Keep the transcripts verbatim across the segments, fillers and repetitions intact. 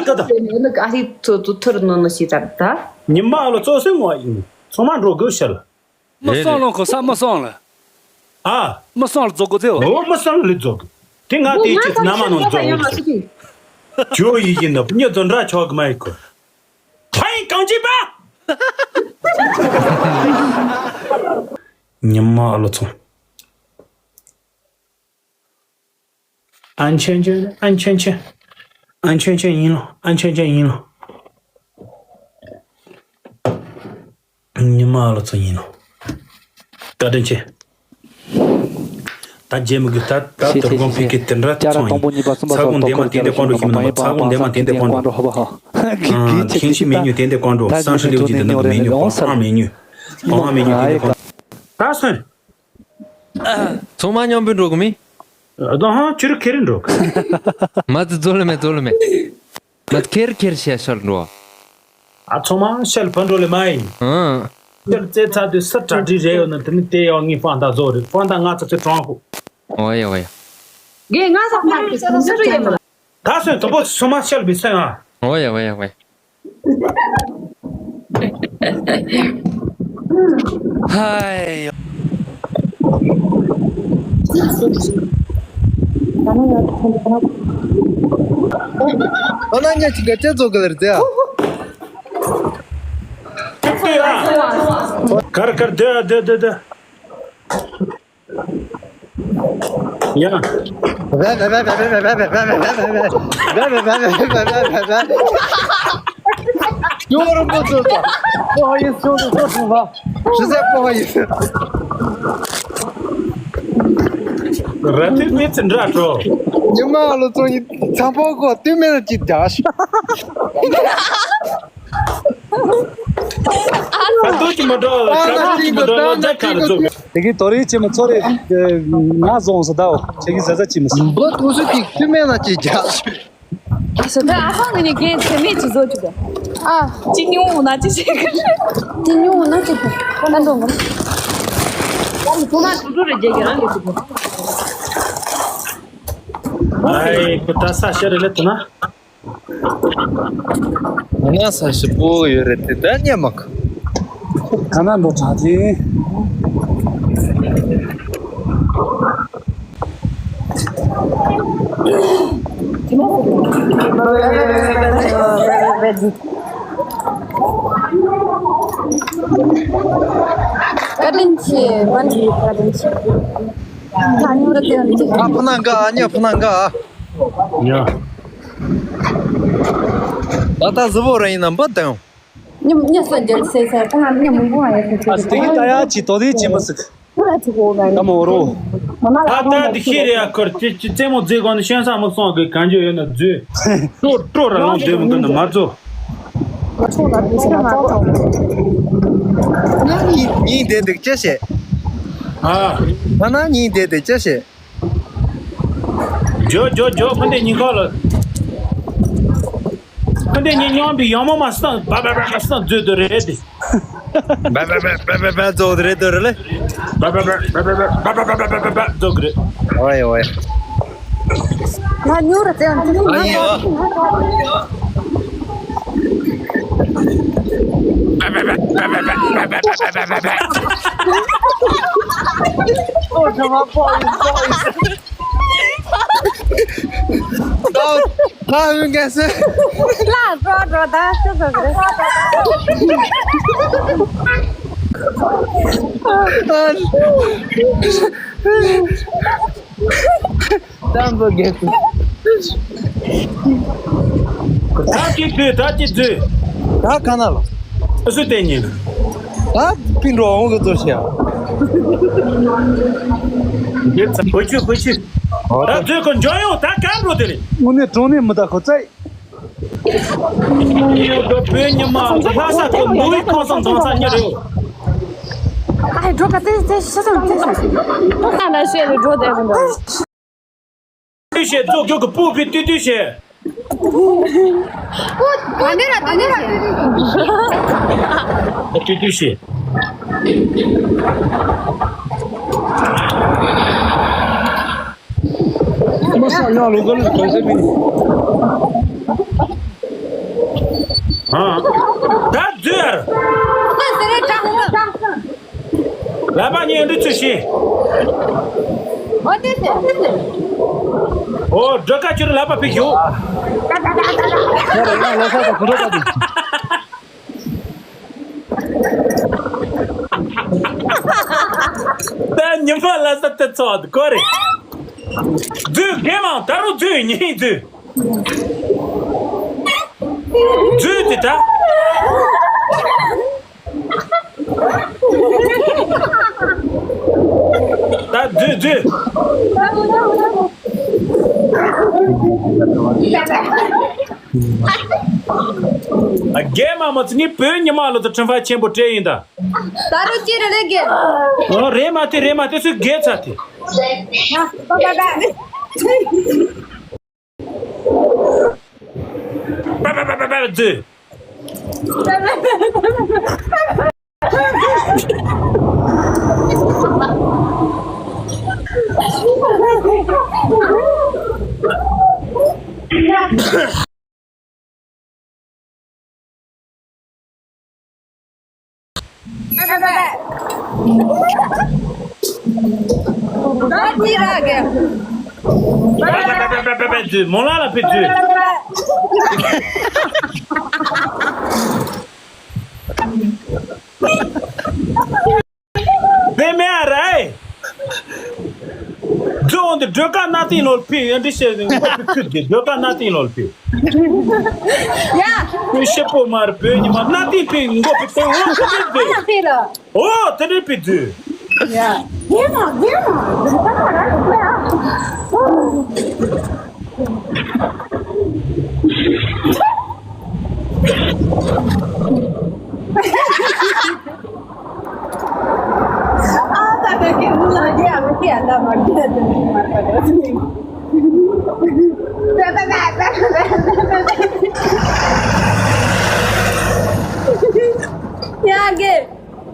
ཀ་ད། ནི་ཨ་ཧི་ཐུ་ཐུ་ཐུར་ནོ་ནོ་ཞིག་ད་ད། ཉི་མ་ཨ་ལོ་ཚོ་སེ་ངོ་ཡིན། ཚང་མ་འགྲོ་དགོས་ཤར། མི་སོང་ལོ་ཁོ་ས་མི་སོང་ལ། ཨ། མི་སོང་ལ་རྫོགས་དགོས་ཚེ་ལོ། ཨོ་མི་སོང་ལ་རྫོགས་དགོས། དེ་ང་དེ་ཅི་ན་མ་ནང་རྫོགས་དགོས། ཁྱོད་ཡིན་གྱི་ནོ་མྱི་ཚོ་འདྲ་ཆོག་གི་མ་ཡིན་ཁོ། ཕ་ཡིན་གང་ཅི་པ། ཉི་མ་ཨ་ལོ་ཚོ། ཨན་ཆན་ཆན་ཨན་ཆན་ཆན། ཨན་ཆན་ཆན་ཡིན་ལོ། ཨན་ཆན་ཆན་ཡིན་ལོ། ཉི་མ་ཨ་ལོ་ཚོ་ཡིན་ལོ། བཀའ་དྲིན་ཆེ། ད་རྗེས་མི་དགོས། ད་ད་དུར་དགོང་ཕི་ཀི་དེ་འདྲ་ཚོང་ཡིན། ཚ་གོང་འདེམས་མ་དེ་འདྲ་བཀོན་འགྲོ་ཤི་མི་ནོ། ཚ་གོང་འདེམས་མ་དེ་འདྲ་བཀོན་འགྲོ། ཁྱིམ་ཤི་མེ་ཉུ་དེ་འདྲ་བཀོན་འགྲོ། སང་ཤི་ལིའུ་ཅི་དེ་འདྲ་མེ་ཉུ། ཨང་མེ་ཉུ། ཨང་མེ་ཉུ་དེ་འདྲ་བཀོན། ད་སོན། ཚང་མ་མཉམ་པོ་འགྲོ་གི་མིན། ཨ་ད་ཧང་ཁྱོད་རུ་ཁེ་རེ་འགྲོ་གི། མ་ཙི་ཛོ་ལེ་མེ་ཛོ་ལེ་མེ། མ་ཁེར་ཁེར་ཤ་ཤར་འགྲོ། ཨ་ཚང་མ་ཤལ་ཕ་འགྲོ་ལེ་མ་ཡིན། ཨང་། ཤལ་རྩེ་ཚ་དུས་སི་གྲ་སྒྲིག་རེ་ཡོད་ན་དེ་ནི་དེ་ཡང་ངའི་ཧྥང་ཏ་བཟོ་རེད། ཧྥང་ཏ་ང་ཚ་ཚེ་གྲོང་ཧུ། ཨོ་ཡ་ཨོ་ཡ། གེ་ང་ཚ་ཕ་རུ་ཤལ་ཚ་རུ་ཡེ་མ། ད་སོན་དུ་པོ་ཚང་མ་ཤལ་བི་སོན་ཨ། ཨོ་ཡ་ཨོ་ཡ་ཨོ་ཡ། ཧའི། ཨ་ན་ཉ་ཅི་ག་ཅེ་ཙོ་ག་ལེར་ཏེ་ཨ། གར་གར་དེ་དེ་དེ་དེ། ཡ། ཡོ་རོ་མོ་ཚོ་ཚོ། 不好意思，兄弟，说实话，实在不好意思。ར་ཏི་མི་ཚེ་འདྲ་འགྲོ། ཉི་མ་ལོ་ཚོ་ཡི་ཚ་པོ་གོ་དུས་མེད་ཅིག་རྒྱག་ཤོག་ད་དུང་ཅི་མ་འགྲོ། ད་དུང་ཅི་མ་འགྲོ། ལོ་ཟླ་ག་རེ་ཚོ། དེ་གི་དོ་རི་ཅི་མ་ཚོ་རེ་ང་བཟུང་སོ་ད། ཁྱེད་ཀྱི་ཟ་ཟ་ཅི་མ་སོ། མགོ་ཐུག་སུ་ཅིག་དུས་མེད་ན་ཅིག་རྒྱག་ཤོག་ཨ་སོ་ད་ཨ་ཧང་ངི་ནི་རྒན་ཚེ་མེད་ཅི་བཟོ་ཅི་ད། ཨ། ཅི་ཉུང་ན་ཅི་ཟེར་གི་རེད། ཅི་ཉུང་ན་ཅི་ད། ཨ་འདོང་གི། ཡང་ཁོ་མ་ཐུག་ཐུག་རེ་རྒྱག་གི་རང་གི་ཟེར་གི། ཨའི་ཁོ་ད་ས་ཤ་རེ་ལེ་ཐུ་ན། ང་ས་ཞིབ་པོ་ཡོད་རེད་དེ་ད་ཉན་མ་གི། ཁ་ན་འགྲོ་དྲག་ཅིང་། བཀའ་དྲིན་ཆེ། བཀའ་དྲིན་ཆེ། ཨ་ཕ་ན་འགའ་ཨ་ཉ་ཕ་ན་འགའ་ཨ། ཡ། ད་ལྟ་གཟུ་བོ་ར་ཡིན་ན་འབུ་དང་། ཉམ་ཉ་སོ་འཇལ་སེ་སེ་ཁོང་ཉ་མང་པོ་ཨ་ཡ་སེ་སེ། ཨ་སི་ཏི་གི་ད་ཡ་ཅི་དོ་དེ་ཅི་མ་སི། ཁོ་ལ་ཅི་གོ་ག་ད་མོ་རོ། མ་ན་ལ་ད་ད་འདི་ཤེས་རེད་ཡ། ཁོར་ཅི་ཅི་རྩེད་མོ་རྩེ་གོ་ནི་ཤན་ས་མ་སོང་གི་གང་རྒྱུ་ཡོད་ན་རྫུས། ཀྲོ་ཀྲོ་ར་ལོང་དེ་མི་འདུག་ན་མ་རྫོ། ང་ཆུང་ལ་དུས་ཤེས་ན་ཀྲོ་ཀྲོ། ང་གཉིས་གཉིས་བསྡད་འདུག་ཅི་བྱེད། ཨ། ང་ན་གཉིས་བསྡད་འདུག་ཅི་བྱེད། ཇོ་ཇོ་ཇོ་ཕན་བདེ་ཉིན་ཁ་ལ། ཕན་བདེ་ཉིན་སྙོམས་པའི་ཡང་མོ་མ་སྟངས་བ་བ་བ་བ་སྟངས་བརྗོད་དུ་རེད་དེ། བ་བ་བ་བ་བ་བ་བ་རྫོགས་དུ་རེད་དུ་རེད་ལེ། བ་བ་བ་བ་བ་བ་བ་བ་བ་བ་བ་རྫོགས་གི་རེད། ཨོ་ཡ་ཨོ་ཡ། ང་ཉུ་ར་ཙེ་ཡང་ཙེ་ང་ཨ་ཡ། ཨོ་ཇོ་མ་པོ་ཡིན་པོ་ཡིན། ད་ད་ཡོང་གལ་སྲིད། ལ་འགྲོ་འགྲོ་ད་ཤོག་འགྲོ་གི་རེད། ད་འགྲོ་གལ་སྲིད། ད་ཅི་བཟོས། ད་ཅི་བཟོས། ད་ག་ན་ལ། སུ་དེ་ཉིན། ད་ཕིན་འགྲོ་འོང་གི་བཟོ་ཤེས་ཨ། འོ་ཆུ་འོ་ཆུ། ད་བཟོས་ཁོ་འཇོན་ཡོང་ད་ག་འགྲོ་དེ་རེད། དངོས་གནས་གྲོང་ནས་མི་ད་ཁོ་ཚད། བོད་ཉི་མ་ལྷ་ས་ཁོ་མདོ་དབུས་ཁམས་སངས་རྫོང་ས་གཉིས་རེད། ཨ་ཧེ་འགྲོ་ག་ཚེ་ཚེ་ཤི་སོང་ཚེ་སོང་། ཁོ་ཁ་ན་ཤེས་ལ་འགྲོ་བསྡད་གི་འདུག་ཏུས་ཤེས་ཙོག་ཀྱོག་གི་སྤུ་ཕི་ཏུས་ཏུས་ཤེས། ཨོ་ད་ནི་ར་ད་ནི་ར། ཏུས་ཏུས་ཤེས། མ་ས་ཡང་ལོ་ག་ལ་ག་ཟེ་མི། ཨ། ད་འཛུལ་ཡར། ལག་པ་གཉིས་འདི་ཚུལ་བཞིན། ཨོ་སྒྲོལ་དཀར་ཁྱོད་ལག་པ་ཕིག་ཞུ། ད་ཉི་མ་ལ་ས་ཏེ་ཚོགས་གོ་རེ། འཛུལ་དགེ་མང་ད་རུང་འཛུལ་ཉིན་འཛུལ། འཛུལ་དེ་ད། ད་འཛུལ་འཛུལ། ཨ་རྒན་མ་མ་ཚི་ངའི་བོད་ཉི་མ་ལོ་ཚོ་ཁྲིམས་ཕ་ཆེན་པོ་སྤྲད་ཡིན་ད། ད་རུང་ཅི་རེད་ལས་རྒན། ཨོ་རེད་མ་དེ་རེད་མ་དེ་སུས་རྒན་ཚ་དེ། ཡ་པ་པ་པ། པ་པ་པ་པ་པ་འཛུལ། མོ་ལ་ལ་ཕེབས་དུས། དེ་མེད་ཨ་རེད། རྫོང་དུ་སྒྲོལ་དཀར་གནའ་དེང་ལོར་ཕེབས་ཡོད་འདི་བཤད་ཟིན་མགོ་ཕི་ཁུར་གྱི་སྒྲོལ་དཀར་གནའ་དེང་ལོར་ཕེབས། ཡ། ཁོས་ཤེས་པོ་མ་རེད་བོད་ཉི་མ་གནའ་དེང་ཕེབས་མགོ་ཕི་ཏེ་འོ་ཁུ་ཕེབས་ཏེ། ཕེབས་ལ། ཨོ་དེ་འདྲའི་ཕི་དུས། ཡ། རྒན་མ་རྒན་མ་རྒན་མ་ར་རྒན་མ། ཨ་ད་ད་གི་རུ་ལ་རྒན་མ་རྒན་ད་མ་རྒན་ད་མ་རྒན། ཡ་རྒན།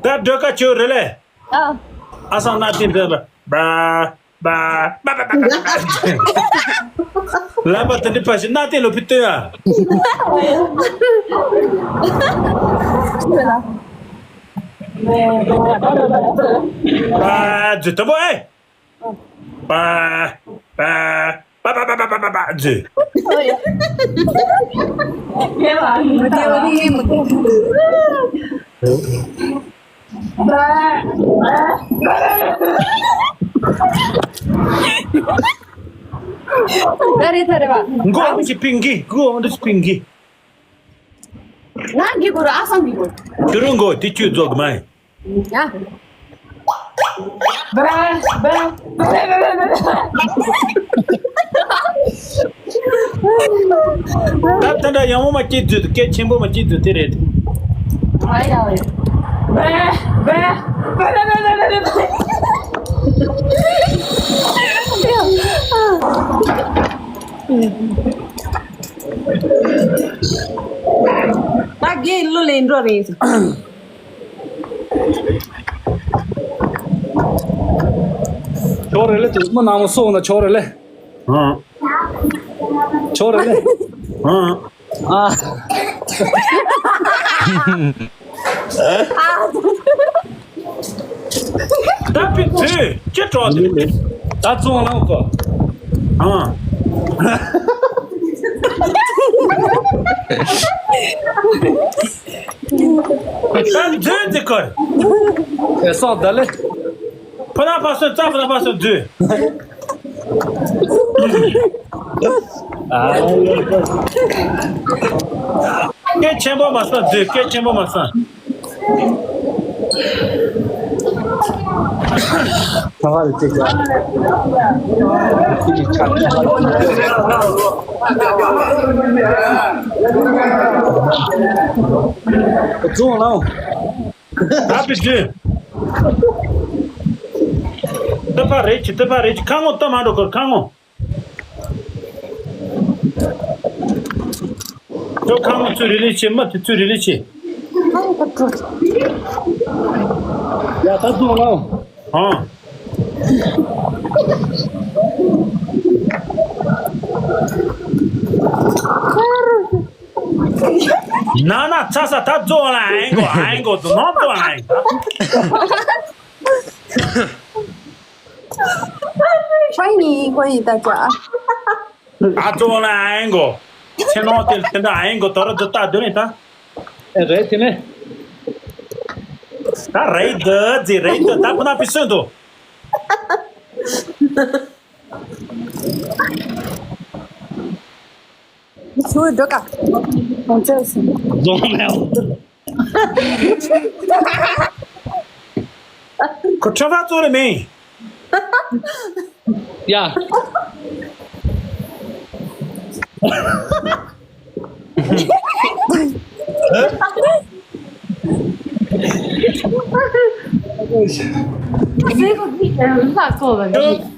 ད་སྒྲོལ་དཀར་ཁྱོད་རེད་ལེ། ཨ། ཨ་སང་གནའ་དེང་འདི་ལ་པ་པ་པ་པ་པ་པ། ལབ་པ་དེ་འདྲ་ཕ་ཞིག་གནའ་དེང་ལོ་ཕི་སྟོན་ཨ། པ་ཇུ་ཏོ་བོ་ཨེ། པ་པ་པ་པ་པ་པ་པ་ཇུ། ད་རེད་ད་རེད་བ། མགོ་འདི་ཅི་པིང་གི་མགོ་འདི་ཅི་པིང་གི། ང་གི་གོ་ར་ཨ་སང་གི་གོ། ཁྱོད་རང་མགོ་དེ་ཁྱོད་རྫོགས་མ་ཡིན། ཡ། ད་ད་འདྲ་ཡང་མོ་མ་སྐྱེས་དུས་སྐད་ཆེན་པོ་མ་སྐྱེས་དུས་དེ་རེད། ད་རྒན་གླུ་ལེན་འགྲོ་རེད། ཆོག་རེད་ལེ། དུས་མོ་ནང་མོ་སོང་ན་ཆོག་རེད་ལེ། ཨང་། ཆོག་རེད་ལེ། ཨང་། ཨ། ད་པི་ཚུ་ཅི་གྲོགས་དེ། ད་བཙོང་ལ་གོ། ཨང་། ད་འཛུལ་འཛུལ་གོ། ཨེ་སོག་ད་ལེ། ཕ་ན་ཕ་སོ་ཙ་ཕ་ན་ཕ་སོ་འཛུལ། སྐད་ཆེན་པོ་མ་སོང་འཛུལ། སྐད་ཆེན་པོ་མ་སོང་། ཁ་བ་རེ་ཅེ་ཅ། བཙོང་ལ། ད་པི་ཅི། ཏི་པ་རེ་ཅི་ཏི་པ་རེ་ཅི་ཁ་ངོ་ཏི་མ་འགྲོ་གོ་ཁ་ངོ། ཁྱོད་ཁ་མོ་ཚུར་རི་ལི་ཆེ། མ་དེ་ཚུར་རི་ལི་ཆེ། ཡ་ད་དུང་ལ། ཨང་། ན་ན་ཚ་ས་ད་ཛོ་ལ་ཨེ་གོ་ཨེ་གོ་ཛོ་ནོ་ཛོ་ལ་ཨེ་གོ 欢迎，欢迎大家。 ཨ་ཙོ་ལ་ཨེ་གོ་ཚེ་ནོ་ཏེ་ཏེ་འདྲ་ཨེ་གོ་དོ་ར་ཛོ་ད་དོ་ནི་ད། ཨེ་རེད་དེ་ནས། ད་རེད་དེ་ཛི་རེད་དེ་ད་ཁོ་ན་པི་སོན་དོ། 你去这个，我这是。 ཛོ་ལ་ཨེ་གོ་ཁོ་ཁྲ་ཕ་ཙོ་རེ་མེ། ཡ།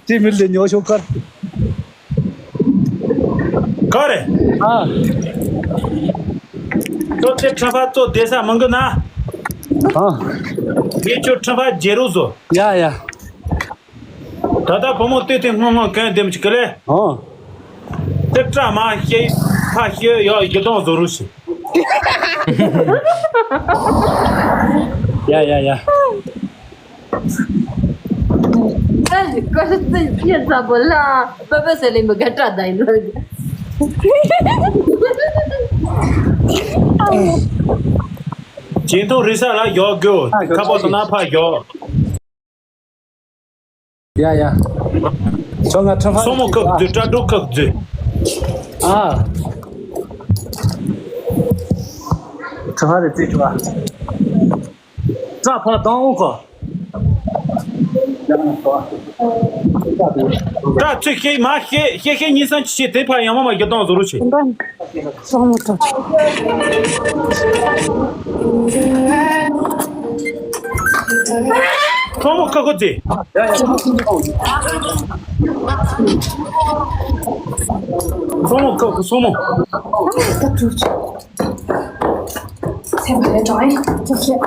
ཅི་མི་ལས་ཉོ་ཤོག་ཁར། ག་རེ། ཨ། ཁྱོད་ཚེ་ཁྲ་ཕ་ཙོ་བསྡད་ས་མང་གི་ན། ཨ། ངས་ཁྱོད་ཁྲ་ཕ་རྗེ་རུ་བཟོ། ཡ་ཡ། ད་ལྟ་བུ་མོ་ལྟོས་ཏེ་སྔོན་སྔོན་གན་འདེམས་ཅིག་གི་ལེ། ཨོ། ཏི་ཏྲ་མ་ཤེས་ཕ་ཤེས་ཡོ་ཡི་དོང་བཟོ་རུ་ཤི། ཡ་ཡ་ཡ། ཨ་ལི་ཀོ་ཤི་ཏི་ཤེས་ཚ་པོ་ལ་པ་པ་སེ་ལི་མི་ག་ཏྲ་ད་ཡིན་ལོ། ཇེ་མཐོང་རི་ས་ལ་ཡོ་གོ་ཁ་པོ་ཏི་ན་ཕ་ཡོ། ཡ་ཡ། ཁྱོད་ང་ཁྲ་ཕ། སོ་མོ་ཁག་རྫུས་སྐྲ་གྲོགས་ཁག་རྫུས། ཨ། ཁྲ་ཕ་རེ་རྩིས་ཆུ་བ། སྐྲ་ཕ་དང་འོང་ཁོ། སྐྲ་ཚོས་ཤེས་མ་ཤེས་ཤེས་ཤེས་གཉིས་སམ་ཅི་ཤེས་དེ་ཕ་ཡང་མ་མ་རྒྱུ་དང་བཟོ་རུ་ཆེ། སོང་མོ་ཏོ། སོང་མོ་ཁ་ཁོ་ཙི། སོང་མོ་ཁ་ཁོ་སོང་མོ། སེམས་ཁ་ལས་གྲོངས་ཡིན།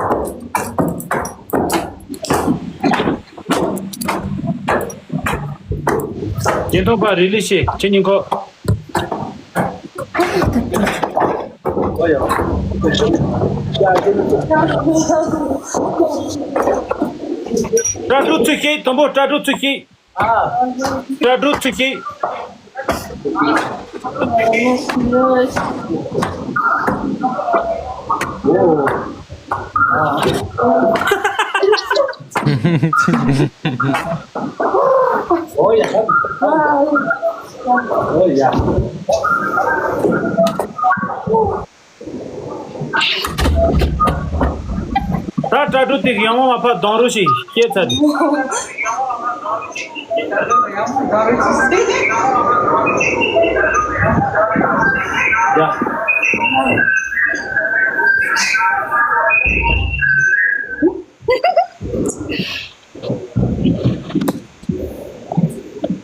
ཉེན་རྟོག་པ་རི་ལི་ཤེ་ཁྱེད་གཉིས་ཁོ། སྐྲ་གྲོགས་ཚུལ་ཤེས། དང་པོ་སྐྲ་གྲོགས་ཚུལ་ཤེས། སྐྲ་གྲོགས་ཚུལ་ཤེས། ཨོ་ཡ། ཨོ་ཡ། ད་སྐྲ་གྲོགས་དེ་གི་ཡང་མ་མ་ཕ་གདོང་རུ་ཞིག་སྐྱེས་ཚར། ཡ།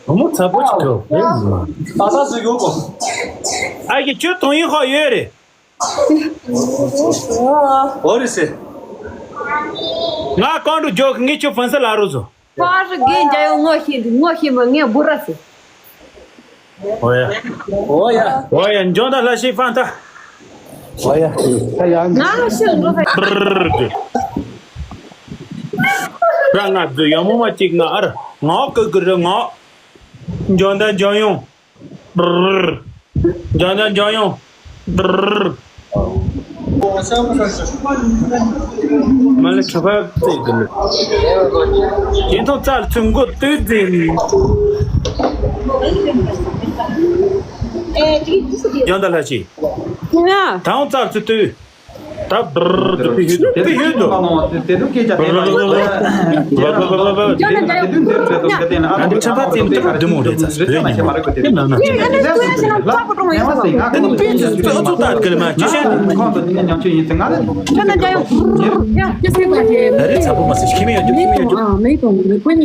བུ་མོ་ཚ་པོ་ཅིག་གོ། ད་ལྟ་ཟིག་ཡོད་གོ། ཨ་ཀྱི་ཁྱོད་དོན་ཡིན་ཧོ་ཡོད་རེད། འོ་རེད་ཟེར། ང་གང་དུ་འཇོག་གི་ངས་ཁྱོད་ཕན་སེ་ལ་རོ་བཟོ། ཕ་རི་རྒན་རྒྱ་ཡོ་ངོ་ཤེས་འདུག་ངོ་ཤེས་མ་ངས་འབུ་ར་ཟེར། ཨོ་ཡ། ཨོ་ཡ། ཨོ་ཡ་འཇོན་ད་ལྷ་ཤེས་ཕན་ཐ། ཨོ་ཡ། ད་ཡ། ང་ལ་ཤེས་འགྲོ་ད། ར་ང་དུ་ཡ་མོ་མ་གཅིག་ང་ཨར་ང་ཀུ་ཀུ་རི་ང་། འཇོན་ད་འཇོན་ཡོང་། འཇོན་ད་འཇོན་ཡོང་། མ་ལ་ཁྲ་ཕ་ཙེ་གི་ལུ། ཁྱེད་ཐོག་ཙར་ཚུན་མགོ་སྟོད་ཙེ་ནི། འཇོན་ད་ལྷ་ཆེ། ང་། ད་འོང་ཙར་ཚུ་སྟོད། ད་བྲུར་དུ་ཕི་ཡུལ་དུ་ཕི་ཡུལ་དུ། དེ་དུ་སྐད་ཆ་དེ་ལ་ཡོད་དོ། ཁྱེད་རང་དེ་དུ་འདིར་བྲོས་དོ་ཁྱེད་དེ་ན་ཨ་ནི་ཁྲ་ཕ་ཙེ་འདི་བདུད་མོ་རེད་ཙ་བོད་ཉིན་མོ། དེ་ནི་པེ་ཅི་ཙོ་ཙོ་ལྟར་གི་ལ་མ་ཅི་ཤེས། ཁོང་དུ་ནི་ཉམ་ཆུང་ཡིན་ཙང་ང་ལ་ཁྱོད་ན་འཇའ་ཡོང་། རེད་ཚ་པོ་མ་ཟེར་ཁྱི་མི་ཡོད་རྒྱུ་ཁྱི་མི་ཡོད་རྒྱུ།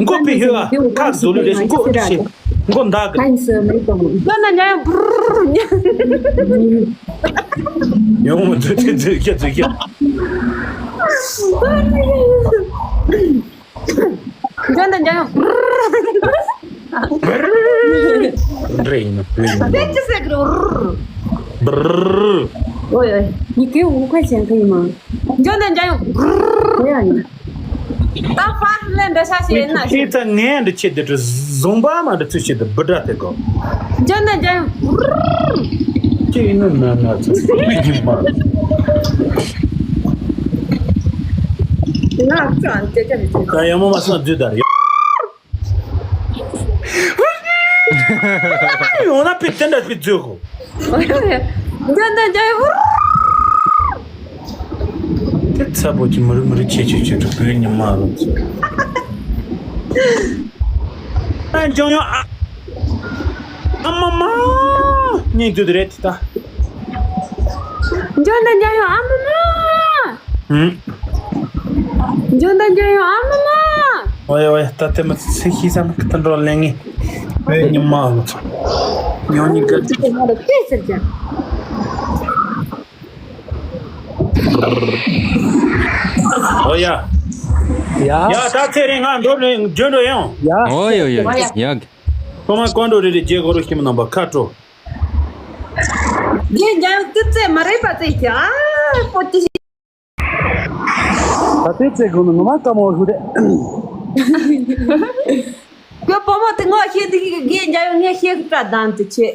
མགོ་ཕི་ཡུལ་ཨ་ཁ་བཟོ་ལུས་རེད་མགོ་ཤེས། མགོ་འདག་གི། ཁྱོད་ན་འཇའ་ཡོང་། ཡོང་མོ་ཙི་ཙི་ཙི་ཁྱི་ཙི་ཁྱི། འཇོན་དང་འཇོན་ཡོང་། རེད་ཡིན་ནོ། རེད་ཡིན་ནོ། དེ་ཅི་ཟེར་གི་རེད། ཨོ་ཡ། ཉི་གེ་འུ་ཁ་ཅན་ཁ་ཡིན་མ། འཇོན་ཏེ་འཇོན་ཡོང་། ཨོ་ཡ་ནི། ད་ཕ་ལེ་འདྲ་ཤ་ཤེ་ན་ཤེ། ཁྱེད་ཚ་ངན་འདྲ་ཆེ་དེ་འདྲ་བཟུང་པ་མ་འདྲ་ཚུལ་ཤེ་དེ་བུ་འདྲ་དེ་གོ། འཇོན་ཏེ་འཇོན་ཡོང་། ཁྱེད་ཡིན་ན་ན་ན་ཚུལ་ཤེ་ཡིན་མ། ང་ཚོ་ཨ་ནི་ཅེ་ཅེ་མི་ཚེ། ད་ཡ་མོ་མ་སང་རྫུས་དར་ཡ། ཡོང་ན་པི་དེ་འདྲ་པི་རྫུས་གོ། འཇོན་ཏེ་འཇོན་ཡོང་། དེ་ཚ་པོ་ཅི་མུ་རུ་མུ་རུ་ཆེ་ཆེ་ཆེ་ཆེ་བོད་ཉི་མ་རུ་ཚོ། ཨ་འཇོན་ཡོང་ཨ། ཨ་མ་མ། སྙིང་དུ་དུ་རེད་ད། འཇོན་ཏེ་འཇོན་ཡོང་ཨ་མ་མ། ཧུམ། འཇོན་ཏེ་འཇོན་ཡོང་ཨ་མ་མ། ཨོ་ཡ་ཨོ་ཡ། ད་དེ་མ་ཚེ་ཤི་ས་མ་ཁ་ཏ་འགྲོ་ལེན་ངེ། བོད་ཉི་མ་རུ་ཚོ། ཉོ་ཉི་ག་ཚོ། དེ་མ་རུ་ཏེ་ཟེར་ཀྱང་། ཨོ་ཡ། ཡ། ཡ་ད་ཚེ་རིང་ང་འགྲོ་ལེན་འཇོན་འགྲོ་ཡོང་། ཡ། ཨོ་ཡོ་ཡོ་ཡ། ཁོ་མ་ཀོན་འགྲོ་རེ་རེ་རྗེས་གོ་རུ་ཤི་མི་རྣམ་པ་ཁ་དྲོ། རྒན་རྒྱལ་ཡོད་ཀི་ཙེ་མ་རེད་པ་ཙེ་ཀྱ་ཨ་པོ་ཏི། ད་ལྟའི་ཚེ་གོ་ནི་ངོ་མ་དཀའ་མོ་ཞུ་རེད། ཁྱོད་བུ་མོ་དེ་ངོ་ཤེས་དེ་གི་རྒན་རྒྱལ་ཡོད་ངས་ཤེས་ཀི་ཀྲ་དང་དེ་ཆེ།